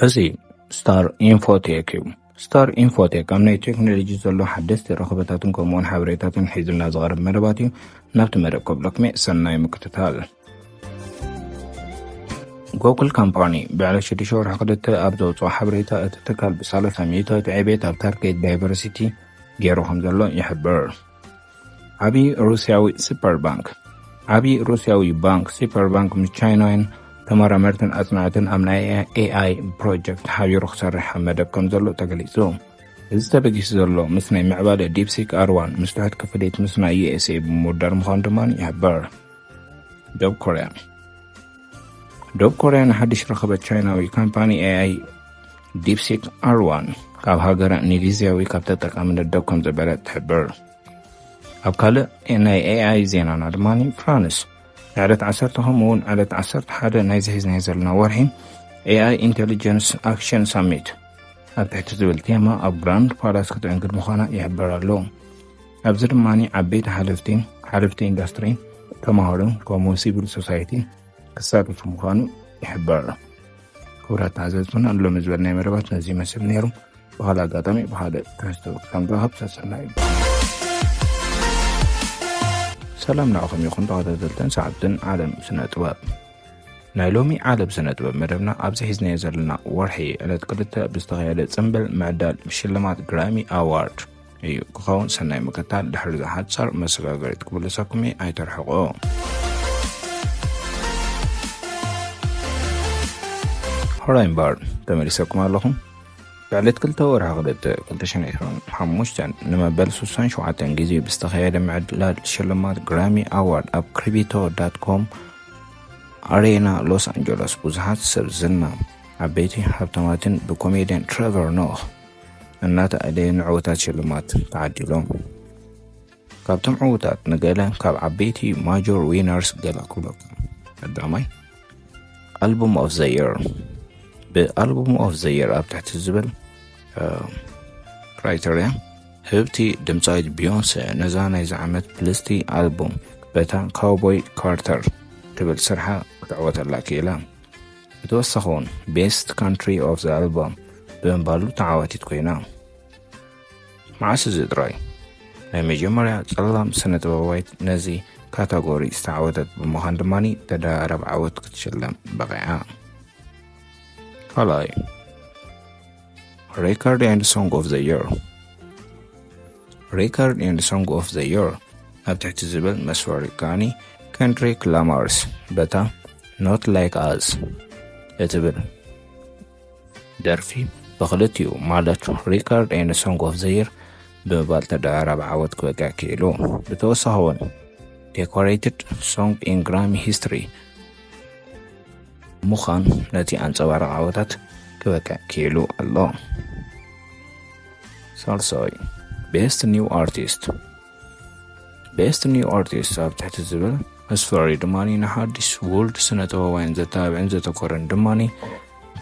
እዚ ስታር ኢንፎቴክ እዩ። ስታር ኢንፎቴክ ኣብ ናይ ቴክኖሎጂ ዘሎ ሓደስቲ ረኽበታትን ከምኡውን ሓበሬታትን ሒዙልና ዝቐርብ መደባት እዩ። ናብቲ መደብ ከብለኩም እየ፣ ሰናይ ምክትታል። ጎግል ካምፓኒ ብዕለት ሽዱሽተ ወርሒ ክልተ ኣብ ዘውፅኦ ሓበሬታ፣ እቲ ትካል ብሳላሳ ሚእታዊት ዕቤት ኣብ ታርጌት ዳይቨርሲቲ ገይሩ ከም ዘሎ ይሕብር። ዓቢ ሩስያዊ ሱፐር ባንክ። ዓቢ ሩስያዊ ባንክ ሱፐር ባንክ ምስ ቻይናውያን ተመራመርትን ኣጽናዕትን ኣብ ናይ ኤኣይ ፕሮጀክት ሓቢሩ ክሰርሕ ኣብ መደብ ከም ዘሎ ተገሊጹ። እዚ ተበጊሱ ዘሎ ምስ ናይ ምዕባለ ዲፕሲክ ኣርዋን ምስ ትሑት ክፍሊት ምስ ናይ ዩ ኤስ ኤ ብምውዳር ምዃኑ ድማ ይሕበር። ደቡብ ኮርያ። ደቡብ ኮርያ ንሓድሽ ረኸበት ቻይናዊ ካምፓኒ ኤኣይ ዲፕሲክ ኣርዋን ካብ ሃገራ ንግዝያዊ ካብ ተጠቃምነት ደው ከም ዘበለ ትሕብር። ኣብ ካልእ ናይ ኤኣይ ዜናና ድማ ፍራንስ ዕለት ዓሰርተ ከምኡ እውን ዕለት ዓሰርተ ሓደ ናይ ዝሒዝናዮ ዘለና ወርሒ ኤኣይ ኢንቴሊጀንስ ኣክሽን ሳሚት ኣብ ትሕቲ ዝብል ቴማ ኣብ ግራንድ ፓላስ ክትዕንግድ ምዃና ይሕበር ኣሎ። ኣብዚ ድማ ዓበይቲ ሓለፍቲ፣ ሓለፍቲ ኢንዱስትሪ፣ ተማሃሮን ከምኡ ሲቪል ሶሳይቲ ክሳተፉ ምዃኑ ይሕበር። ክቡራት ተዓዘብትና፣ ሎሚ ዝበልናዮ መደባት ነዚ ይመስል ነይሩ። ብኻልእ ኣጋጣሚ ብኻልእ ትሕዝቶ ክሳብ ንራኸብ ሰሰናዩ። ሰላም ንዓኹም ይኹን ተኸታተልትን ሰዓብትን ዓለም ስነ ጥበብ። ናይ ሎሚ ዓለም ስነ ጥበብ መደብና ኣብዚ ሒዝናዮ ዘለና ወርሒ ዕለት ክልተ ብዝተኻየደ ጽምብል ምዕዳል ሽልማት ግራሚ ኣዋርድ እዩ ክኸውን። ሰናይ ምክታል። ድሕሪ እዛ ሓጻር መሰጋገሪት ክምለሰኩም እየ፣ ኣይተርሕቑ። ሆራይ እምበር ተመሊሰኩም ኣለኹም። ብዕለት ክልተ ወርሒ ክልተ ክልተ ሽሕን ዕስራን ሓሙሽተን ንመበል ስሳን ሸውዓተን ግዜ ብዝተኻየደ ምዕዳል ሽልማት ግራሚ ኣዋርድ ኣብ ክሪቢቶ ዳት ኮም ኣሬና ሎስ ኣንጀለስ ብዙሓት ሰብ ዝና፣ ዓበይቲ ሃብታማትን ብኮሜድያን ትሬቨር ኖህ እናተኣለየ ንዕውታት ሽልማት ተዓዲሎም። ካብቶም ዕውታት ንገለ ካብ ዓበይቲ ማጆር ዊነርስ ገለ ክብለኩም። ቀዳማይ ኣልቡም ኦፍ ዘ የር። ብኣልቡም ኦፍ ዘ የር ኣብ ትሕቲ ዝብል ክራይተርያ ህብቲ ድምፃዊት ቢዮንሰ ነዛ ናይዚ ዓመት ብልጽቲ ኣልቡም በታ ካውቦይ ካርተር ትብል ስርሓ ክትዕወተላ ክኢላ። ብተወሳኺ እውን ቤስት ካንትሪ ኦፍ ዘ ኣልበም ብምባሉ ተዓዋቲት ኮይና። መዓስ እዚ ጥራይ ናይ መጀመርያ ጸላም ስነ ጥበባዊት ነዚ ካታጎሪ ዝተዓወተት ብምዃን ድማ ተደራረብ ዓወት ክትሽለም በቒዓ። ካልኣይ ሬከርድ ኤንድ ሶንግ ኦፍ ዘ የር። ሬከርድ ኤንድ ሶንግ ኦፍ ዘ የር ኣብ ትሕቲ ዝብል መስፈሪ ከኣኒ ከንድሪክ ላማርስ በታ ኖት ላይክ ኣስ እትብል ደርፊ ብክልቲኡ ማለት ሪካርድ ኤንድ ሶንግ ኦፍ ዘ የር ብምባል ተደራራቢ ዓወት ክበቅዕ ክኢሉ። ብተወሳኺ እውን ዴኮሬትድ ሶንግ ኢን ግራሚ ሂስትሪ ምዃን ነቲ ኣንጸባራቂ ዓወታት ክበቅዕ ክኢሉ ኣሎ። ሳልሳይ ቤስት ኒው ኣርቲስት። ቤስት ኒው ኣርቲስት ኣብ ትሕቲ ዝብል መስፈሪ ድማ ንሓድሽ ውልድ ስነ ጥበባውያን ዘተባብዕን ዘተኮረን ድማ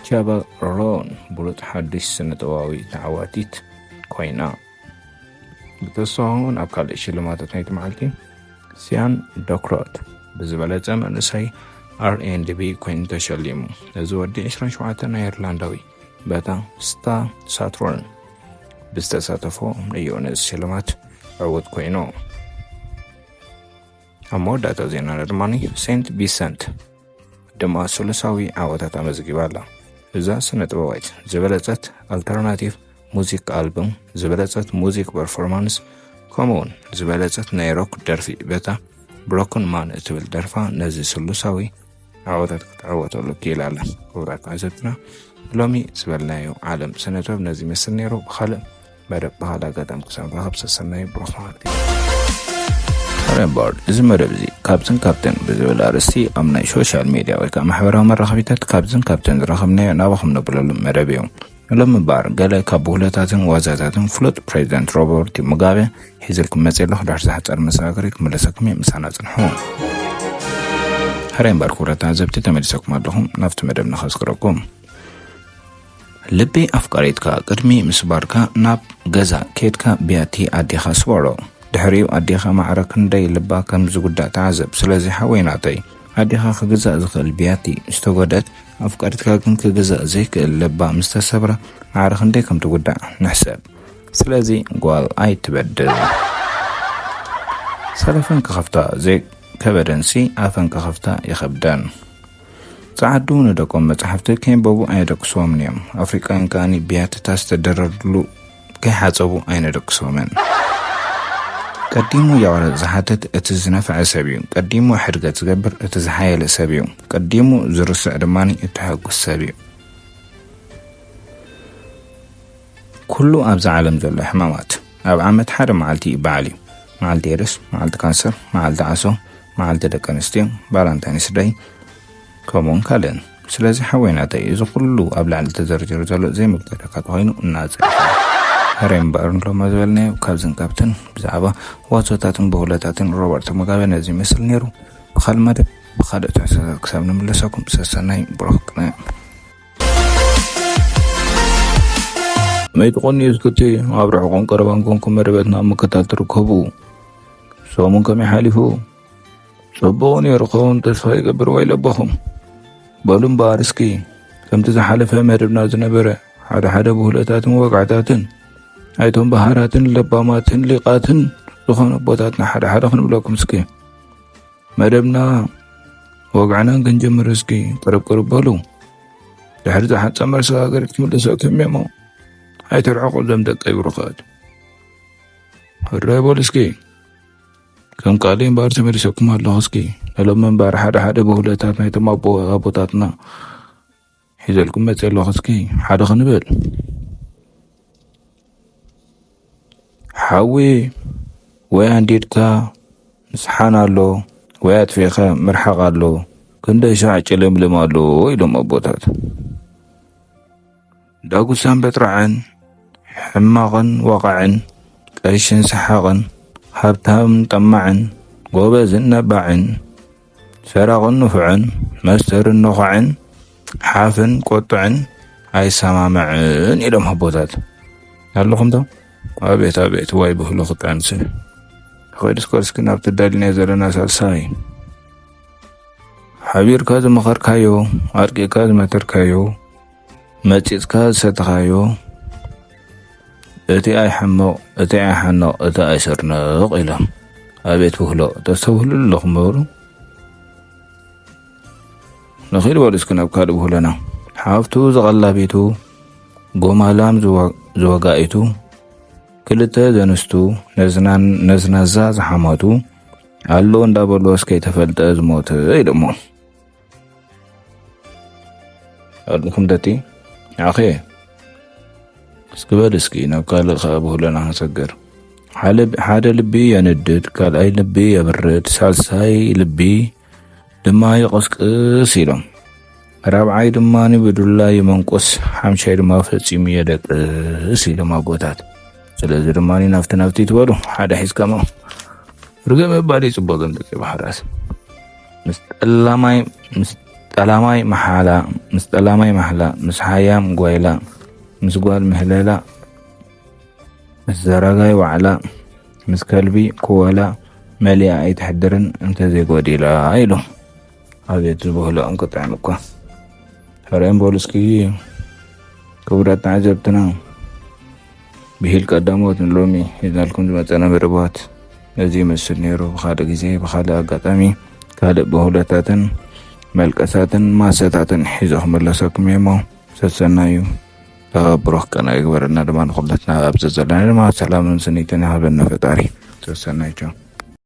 ቻባ ሮን ብሉጽ ሓድሽ ስነ ጥበባዊ ተዓዋቲት ኮይና። ብተወሳኺ እውን ኣብ ካልእ ሽልማታት ናይቲ መዓልቲ ሲያን ዶክሮት ብዝበለጸ መንእሰይ ኣር ኤንድ ቢ ኮይኑ ተሸሊሙ። እዚ ወዲ ዕስራን ሸውዓተን ኣየርላንዳዊ በታ ስታ ሳትሮን ብዝተሳተፎ እዩ ነዚ ሽልማት ዕዉት ኮይኑ። ኣብ መወዳእታ ዜናና ድማ ሴንት ቪሰንት ድማ ሱሉሳዊ ዓወታት ኣመዝጊባ ኣላ። እዛ ስነ ጥበባዊት ዝበለጸት ኣልተርናቲቭ ሙዚክ ኣልበም፣ ዝበለጸት ሙዚክ ፐርፎርማንስ፣ ከምኡውን ዝበለጸት ናይ ሮክ ደርፊ በታ ብሮክን ማን እትብል ደርፋ ነዚ ስሉሳዊ ዓወታት ክትዕወተሉ ክኢላ ኣላ። ክቡራት ተዓዘብትና፣ ሎሚ ዝበልናዮ ዓለም ስነ ጥበብ ነዚ ይመስል ነይሩ። ብኻልእ መደብ ብኻልእ ኣጋጣሚ ክሳብ ንራኸብ ሰሰናዩ ብሩኽ መዓልቲ። ሬምቦርድ፣ እዚ መደብ እዚ ካብዝን ካብተን ብዝብል ኣርእስቲ ኣብ ናይ ሶሻል ሜድያ ወይ ከዓ ማሕበራዊ መራኸቢታት ካብዝን ካብተን ዝረኸብናዮ ናባኹም ነብለሉ መደብ እዩ። ሎሚ እምበኣር ገለ ካብ ብሁለታትን ዋዛታትን ፍሉጥ ፕሬዚደንት ሮበርት ሙጋበ ሒዝልኩም መፅእ ኣለኹ። ድሕሪ ዝሓፀር መሰጋገሪ ክምለሰኩም እየ። ምሳና ፅንሑ። ሕራይ እምበኣር ክቡራት ተዓዘብቲ፣ ተመሊሰኩም ኣለኹም። ናብቲ መደብ ንኸስክረኩም። ልቢ ኣፍቃሪትካ ቅድሚ ምስባርካ ናብ ገዛ ኬድካ ብያቲ ኣዴኻ ስበሮ። ድሕሪኡ ኣዴኻ ማዕረ ክንደይ ልባ ከም ዝጉዳእ ተዓዘብ። ስለዚ ሓወይ ናተይ፣ ኣዴኻ ክግዛእ ዝኽእል ብያቲ ምስ ተጎድኣት፣ ኣፍቃሪትካ ግን ክግዛእ ዘይክእል ለባ ምስ ተሰብራ፣ ማዕረ ክንደይ ከም ትጉዳእ ንሕሰብ። ስለዚ ጓል ኣይትበድል። ሰለፈን ክኸፍታ ዘይከበደንሲ፣ ኣፈን ክኸፍታ ይኸብደን። ጸዓዱ ንደቆም መጻሕፍቲ ከየንበቡ ኣየደቅስዎምን እዮም። ኣፍሪቃውያን ከኣኒ ብያትታ ዝተደረድሉ ከይሓጸቡ ኣይነደቅስዎምን። ቀዲሙ ይቕረ ዝሓትት እቲ ዝነፍዐ ሰብ እዩ። ቀዲሙ ሕድገት ዝገብር እቲ ዝሓየለ ሰብ እዩ። ቀዲሙ ዝርስዕ ድማ እቲ ሕጉስ ሰብ እዩ። ኩሉ ኣብዛ ዓለም ዘሎ ሕማማት ኣብ ዓመት ሓደ መዓልቲ ይበዓል እዩ። መዓልቲ ኤድስ፣ መዓልቲ ካንሰር፣ መዓልቲ ዓሶ፣ መዓልቲ ደቂ ኣንስትዮ፣ ቫላንታይንስ ደይ፣ ከምኡውን ካልእን። ስለዚ ሓወይ ናተይ፣ እዚ ኩሉ ኣብ ላዕሊ ተዘርዚሩ ዘሎ ዘይምልከተካ ተኾይኑ እናጸ። ሕራይ እምበኣር ንሎማ ዝበልናዮ ካብዝን ካብትን ብዛዕባ ዋሶታትን ብሁለታትን ሮበርት ሙጋበ ነዚ ይመስል ነይሩ። ብኻልእ መደብ ብኻልእ ትሕዝቶታት ክሳብ ንምለሰኩም ሰሰናይ ብሩኽ ቅነ። መይትኾኒ እስክቲ ኣብ ርሑቕን ቀረባን ኮንኩም መደባትና ኣብ ምክታል ትርከቡ። ሰሙን ከመይ ሓሊፉ? ጽቡቕ ነይሩ ክኸውን ተስፋ ይገብር ወይ ለበኹም። በሉ እምበኣር እስኪ ከምቲ ዝሓለፈ መደብና ዝነበረ ሓደ ሓደ ብሁለታትን ወግዕታትን ኣይቶም በሃራትን ለባማትን ሊቓትን ዝኾኑ ኣቦታትና ሓደ ሓደ ክንብለኩም እስኪ። መደብና ወግዕናን ክንጅምር እስኪ ቅርብ ቅርብ በሉ። ድሕሪ ዝሓጸ መሰጋገሪት ክምልሰኩም እየ እሞ ኣይትርሕቑ እዞም ደቀይ ብሩኻት። ሕራይ በሉ እስኪ። ከም ቃለይ እምበኣር ተመሊሰኩም ኣለኹ እስኪ። ንሎም እምበኣር ሓደ ሓደ ብሁለታት ናይቶም ኣቦ-፣ ኣቦታትና ሒዘልኩም መጽእ ኣለኹ እስኪ። ሓደ ክንብል። ሓዊ ወይ ኣንዲድካ ምስሓን ኣሎ፣ ወይ ኣጥፊእካ ምርሓቕ ኣሎ። ክንደይ ሻዕ ጭልምልም ኣሎ ኢሎም ኣቦታት። ዳጉሳን በጥራዕን፣ ሕማቕን ወቓዕን፣ ቀሽን ሰሓቕን፣ ሃብታምን ጠማዕን፣ ጎበዝን ነባዕን፣ ሰራቕን ንፉዕን፣ መስተርን ነዃዕን፣ ሓፍን ቆጡዕን ኣይሰማምዕን ኢሎም ኣቦታት። ኣለኹም ዶ? ኣቤት፣ ኣቤት፣ ዋይ ብህሎ ክጣንስ። ኸይድ እስከ እስኪ ናብ ትዳልና ዘለና ሳልሳይ። ሓቢርካ ዝመኸርካዮ፣ ኣርቂካ ዝመተርካዮ፣ መጺጽካ ዝሰተኻዮ፣ እቲ ኣይሕመቕ፣ እቲ ኣይሓነቕ፣ እቲ ኣይስርንቕ ኢሎም። ኣቤት ብህሎ፣ ተስተብህሉ ኣለኹም በሉ። ንኺድ በሉ እስኪ ናብ ካልእ ብህሎና። ሓፍቱ ዝቐላቢቱ፣ ጎማላም ዝወ-፣ ዝወጋኢቱ፣ ክልተ ዘንስቱ፣ ነዝናን-፣ ነዝናዛ ዝሓመቱ፣ ኣሎ እንዳበሉ እስከ ተፈልጠ ዝሞተ ኢሎሞ። ኣለኹም ደቲ ኣኸ እስኪ በል እስኪ ናብ ካልእ ኸዓ ብህሎና ክንሰግር። ሓደ፣ ሓደ ልቢ የንድድ፣ ካልኣይ ልቢ የብርድ፣ ሳልሳይ ልቢ ድማ ይቕስቅስ ኢሎም። ራብዓይ ድማ ብዱላ ይመንቁስ፣ ሓምሻይ ድማ ፈጺሙ የደቅስ ኢሎም ኣቦታት። ስለዚ ድማ ናብቲ ናብቲ ትበሉ ሓደ ሒዝካሞ። ርግእ ምባል እዩ ጽቡቕ ዘምጽእ ባሕራስ። ምስ ጠላማይ፣ ምስ ጠላማይ መሓላ፣ ምስ ጠላማይ ማሕላ፣ ምስ ሃያም ጓይላ፣ ምስ ጓል ምህለላ፣ ምስ ዘራጋይ ዋዕላ፣ ምስ ከልቢ ክወላ መሊኣ ኣይትሕድርን እንተዘይጎዲላ ኢሉ። ኣቤት ዝበህሎ እንክጥዕም እኳ። ሕራይ እምበሉ እስኪ ክቡራት ተዓዘብትና፣ ብሂል ቀዳሞት ንሎሚ ሒዝናልኩም ዝመጸና መደባት ነዚ ይመስል ነይሩ። ብኻልእ ግዜ፣ ብኻልእ ኣጋጣሚ፣ ካልእ በሁለታትን መልቀሳትን ማሰታትን ሒዘ ክመለሰኩም እየ እሞ፣ ሰሰናዩ ተባብሮ ክቀና ይግበረና ድማ ንኹለትና፣ ኣብዚ ዘለና ድማ ሰላምን ስኒትን ይሃበና ፈጣሪ። ሰሰናዩ ቻው።